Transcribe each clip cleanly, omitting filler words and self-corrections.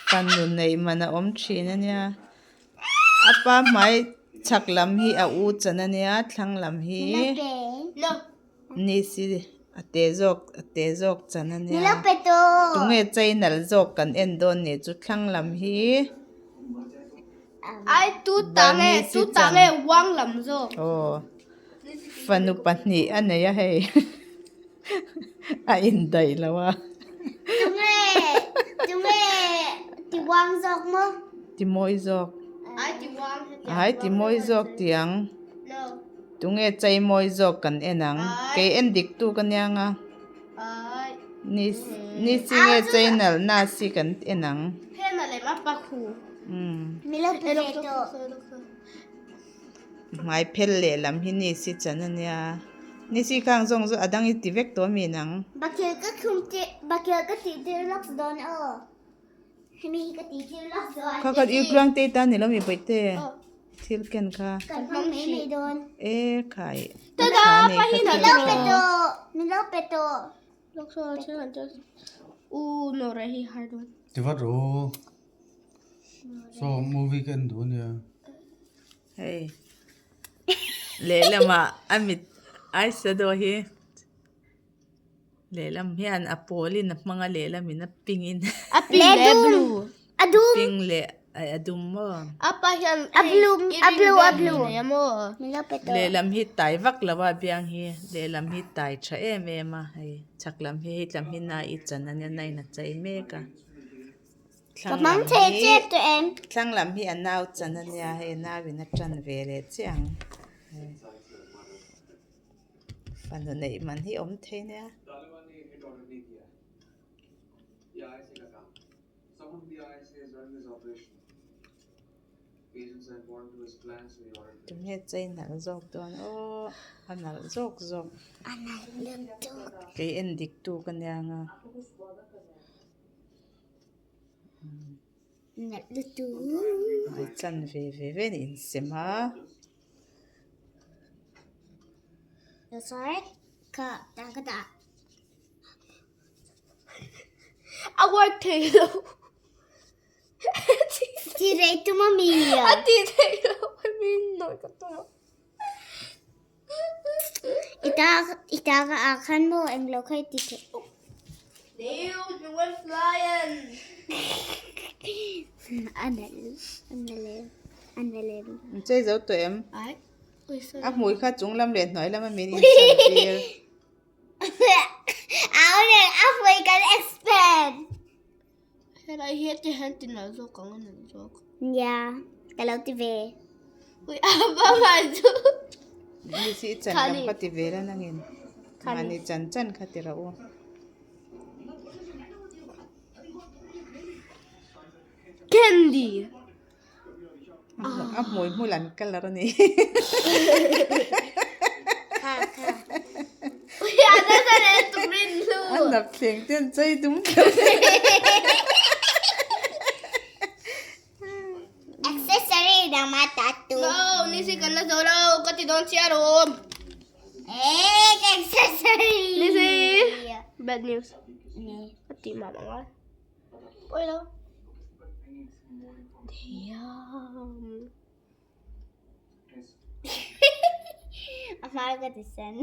Fanu neih man a awm thin a nia. A pa hmai chhak lam hi a u chan a nia thlang lam hi ni si a te zawk a te zawk chan a nia. Tunge chei nalh zawk kan en dawn nih chu thlang lam hi Bernice chan aw fanu pahnih a nei a hei. A indaih lo a. Tunge tunge ti uang zawk maw? Ti mawi zawk. Ai ti mawi zawk ti ang. Tunge chei mawi zawk kan en ang. Kei en dik tu ka nia nga. Ni ni si nge chei nalh na si kan en ang. Umm. Hmai phel leh lam hi ni si chan a nia. Ni si khang zawng chu a dang i ti vek tawh mi nang. Bakil ka khum tir bakil ka tih tir lawk dawn aw. Hemi hi ka tih tir lawk dawn. Kha kha i tluang te tan ni lo mi bawihte thil ken kha. Kan hmang mai mai dawn. E khai a tha nei kha thil Min lo pe tawh min lo pe tawh. Ti vat rawh. Saw movie ka en duh a nia. Hei lehlamah a mit eyeshadow hi lehlam hian a pawlin a hmang a lehlamin a pink in A pink leh a blue. A dum. Pink leh a dum maw. A pa hian A blue a blue a blue. Nei a maw. Lehlam hi tai vak lo a biang hi lehlam hi tai tha em em a hei chhak lam hi hei tlam hi na i chan a nia na in a chei mek a. Ka hmang thei chep tawh em? Thlang lam hi a nau chan a nia hei a nau in a tan ve leh chiah ang. Fanu neih man hi awm thei nia. Tunge chei nalh zawk dawn aw a nalh zawk zawk. Kei en dik tu ka nia nga. Hmai chan ve ve ve an insem a. A work thei lo. A ti thei lo. Min nawi ka tum a. I ta ka ah khan maw englo kha i ti thei. Damn, you went flying. A nalh, a nalh, a nalh. An chei zo tawh em? Ai. A hmui kha chung lam leh hnuai lam a min inchan tir. Au leh a hmui kan expand. Helai hi ti hian ti nalh zawk ang a nalh zawk. Nia, ka lo ti ve. Ui a va hmai chu. Ni si i chan lam kha ti ve la nangin. Mahni chan chan kha ti rawh u. Candy. A hmui hmul an colour a ni. A nap thleng te an chei dum deuh. Accessory dang ma ta tu. No, ni si kan la zo lo, ka ti dawn chiah rawh. Eh, accessory. Ni si. Bad news. Ka ti mah mah ngai. Pawi lo. Damn. A hmar ka ti sen.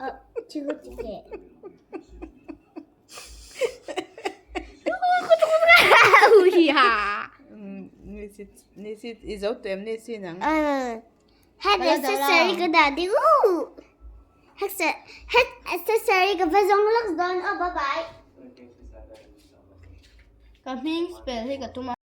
Oh, chiku chike. Ni si i zo tawh em ni si nang? Head accessory ka dah ding u. Head accessory ka va zawng lawk dawn aw bye bye. Ka hming spell hi ka tum a.